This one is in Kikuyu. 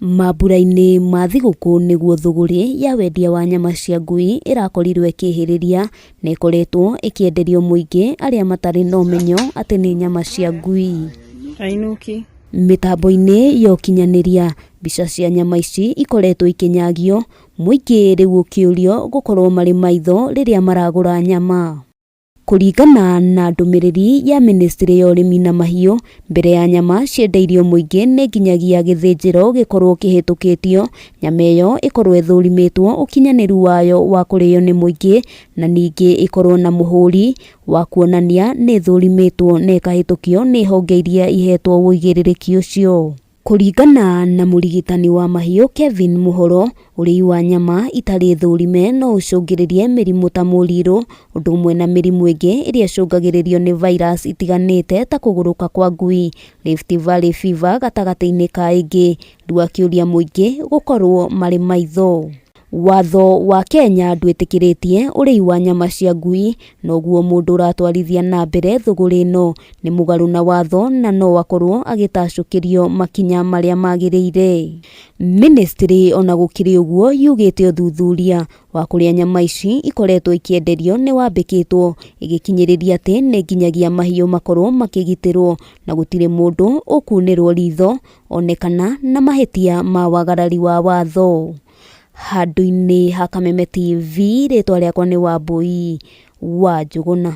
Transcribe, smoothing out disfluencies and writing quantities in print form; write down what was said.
Mambura-inĩ ma thigũkũ nĩguo thũgũrĩ ya wendia wa nyama cia ngui ĩrakorirwo ĩkĩhĩrĩria na ĩkoretwo ĩkĩenderio mũingĩ arĩa matarĩ na ũmenyo atĩ nĩ nyama cia ngui. Ainũki. Mĩtambo-inĩ ya ũkinyanĩria, mbica cia nyama ici ikoretwo ikĩnyagio, mũingĩ rĩu ũkĩũrio gũkorwo marĩ maitho rĩrĩa maragũra nyama. Kũringana na ndũmĩrĩri ya mĩnĩstrĩ ya ũrĩmi na mahiũ, mbere ya nyama ciendeirio mũingĩ nĩ nginyagia gĩthĩnjĩro gĩkorwo kĩhĩtũkĩtio, nyama ĩyo ĩkorwo ĩthũrimĩtwo ũkinyanĩru wayo wa kũrĩo nĩ mũingĩ na ningĩ ĩkorwo na mũhũri wa kuonania nĩ ĩthũrimĩtwo na ĩkahĩtũkio nĩ honge iria ihetwo ũigĩrĩrĩki ũcio. Kũringana na mũrigitani wa mahiũ Kevin Mũhoro, ũrĩi wa nyama itarĩ thũrime no ũcũngĩrĩrie mĩrimũ ta mũrirũ, ũndũ ũmwe na mĩrimũ ĩngĩ ĩrĩa ĩcũngagĩrĩrio nĩ virus itiganĩte ta kũgũrũka kwa ngui, Rift Valley fever gatagatĩ-inĩ ka ĩngĩ, rĩu akĩũria mũingĩ gũkorwo marĩ maitho. Watho wa Kenya ndwĩtĩkĩrĩtie ũrĩi wa nyama cia ngui, noguo mũndũ ũratwarithia na mbere thũgũrĩ ĩno nĩ mũgarũ na watho na no akorwo agĩtacũkĩrio makinya marĩa magĩrĩire. Ministry ona gũkĩrĩ ũguo yugĩte ũthuthuria wa kũrĩa nyama ici ikoretwo ikĩenderio nĩ wambĩkĩtwo ĩgĩkinyĩrĩria atĩ nĩ nginyagia mahiũ makorwo makĩgitĩrwo na gũtirĩ mũndũ ũkunĩrwo ritho onekana na mahĩtia ma wagarari wa watho. Handũ-inĩ ha Kameme TV, rĩtwa rĩakwa nĩ Wambũi wa Njũgũna.